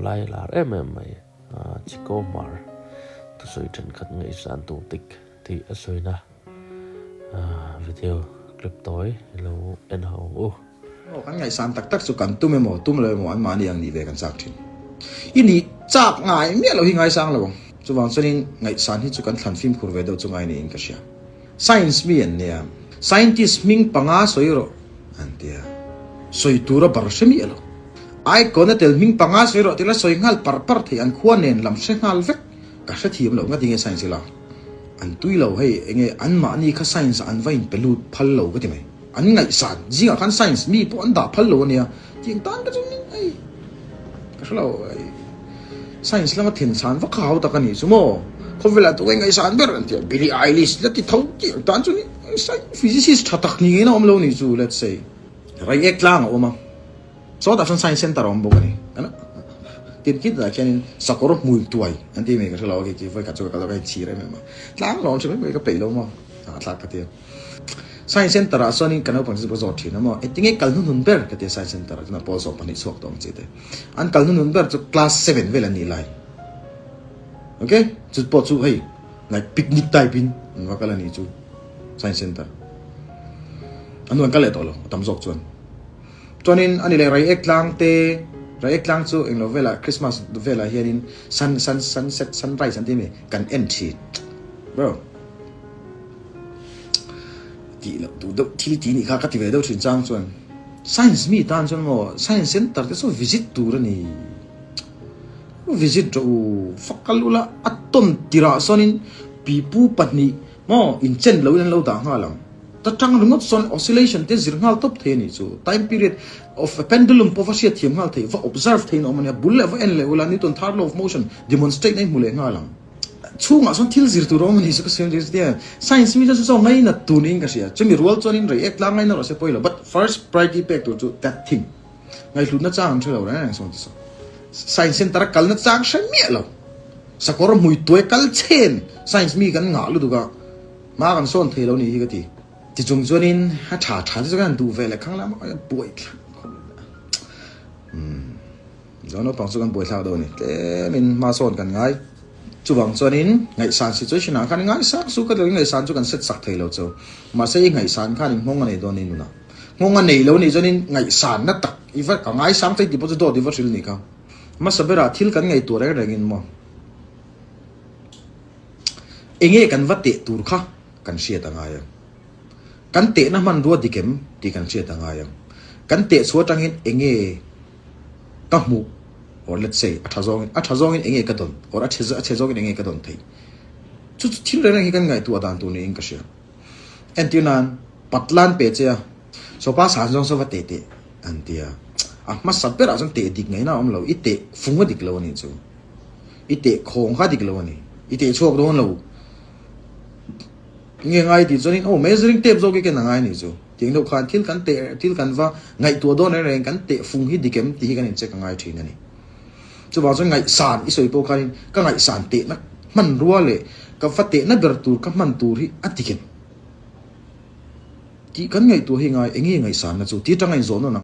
Tunlai lar em em mai Chiko Hmar thusawi thenkhat ngaihsan tur dik tih a sawina video clip tawi lo en ho ang u. Aw kan ngaihsan tak tak chu kan tum emaw tum lo emaw an mahni ang nih ve kan chak thin. I nih chak ngai miah lo hi ngaisang lo ang. Chuvang chuanin ngaihsan hi chu kan thlan fimkhur ve deuh chu ngai niin ka hria. Science mi an nia. Scientist hming panga sawi rawh an tia. Sawi tura bar hre miah lo. Icon a tel hming panga sawi rawh tila sawi nghal par par thei an khua nen lam hre nghal vek. Ka hre thiam loh ngati nge science ila an tui lo hei enge an mahni kha science ah an va in pe lut phal lo ka ti mai. An ngaihsan zingah khan science mi pawh an dah phal lo ania tiang tan ka chu hei ka hre lo hei science lama thenchhan vak kha hau tak a nih chu maw khawvelah tu nge ngaihsan ber an ti a Billie Eilish la ti tho tiang tan chu science physicist tha tak ni ngei na awm lo nih chu let's say Reiek tlang a awm a sawtah sawn science center a awm bawk a ni tin khitah khianin sakawr hmui tuai an tih mai ka hre lo a khi vawi khat chu ka kal a ka inchhir em em a tlang lawm hrim mai ka peih lo maw a thlak ka ti a. Science Center ah chuanin ka naupang chu ka zawt thin a maw, engtinge kal hnuhnun ber ka ti a Science Center ah chuan a pawl 12 chhuak tawh ang chi te. An kal hnuhnun ber chu class 7 vel an nih lai. Ok, chu pawh chu hei like picnic type in an va kal a nih chu Science Center. An nu an kal leh tawh lo a tam zawk chuan. Chuanin ani leh Reiek tlang te, Reiek tlang chu englo velah Christmas velah hianin sun sun sunset sunrise an ti ami kan en thin. Bro. Tih loh duh deuh thil tih nih kha ka ti ve deuh thin chang chuan science mi tan chuan maw science center te chu visit tur a ni visit rawh u fakal ula a tawn tirah sawnin pipu pahnih maw inchen loin an lo dah nghal ang ta tang ringawt sawn oscillation te zir nghal tawp thei a nih chu time period of a pendulum pawh va hriat thiam nghal thei va observe thei in a awm a nia bul leh va en leh ula Newton third law of motion demonstrate na i hmu leh nghal ang. Chhungah chuan thil zir tur a awm a ni chu ka sawi ang tia science mi chu chuan ngainat tur niin ka hria chumi rual chuanin reiek tlang ngaina rawh se pawilo but first priority pek tur chu that thing ngaihhlutna chang an hre lo reng reng sawn ti saw science center a kalna chang hre miah lo sakawr hmui tuai kal chen science mi kan ngah lutuk a hma kan sawn thei lo ni hi ka ti ti chung chuanin a tha tha te chu kan duh ve leh khang lam a buai thlak khawp umm. Mizo naupang chu kan buaithlak deuh a ni. Tlemin hma sawn kan ngai. Chuvang chuanin ngaihsan situation ah khan i ngaihsak chu ka duh ngaihsan chu kan set sak thei lo chu. Mahse i ngaihsan khan in nghawng a nei dawn ni nunah. Nghawng a nei lo nih chuanin ngaihsan na tak i va ka ngaisang thei tih pawh chu dawt i va hril nih kha. Hmasa berah thil kan ngaihtuah reng rengin maw enge kan va teh tur kha kan hriat a ngai ang. Kan tehna hmanrua dik em tih kan hriat a ngai ang. Kan teh chhuah atangin enge ka hmuh or let's say a tha zawngin a tha zawngin enge ka dawn or a chhe a chhe zawngin enge ka dawn thei chu chu thil reng reng hi kan ngaihtuah dan tur niin ka hria entir nan patlan pe che a sopa san zawng saw va teh teh an tia a hmasa berah chuan teh dik ngaihna a awm lo i teh fung a dik lo a nih chu i teh khawng kha dik lo a ni i teh chhuak dawn lo nge ngai tih chuanin aw measuring tape zawk hi ken a ngai a nih chu. Tiang deuh khan thil kan teh thil kan va ngaihtuah dawn reng reng kan teh fung hi dik em tih hi kan incheck a ngai thin a ni. Chuvang chuan ngaihsan i sawi pawh khanin ka ngaihsan tehna hmanrua leh ka va tehna ber tur ka hman tur hi a dik em tih kan ngaihtuah hi ngai enge ngaihsanna chu tih atanga inzawhna.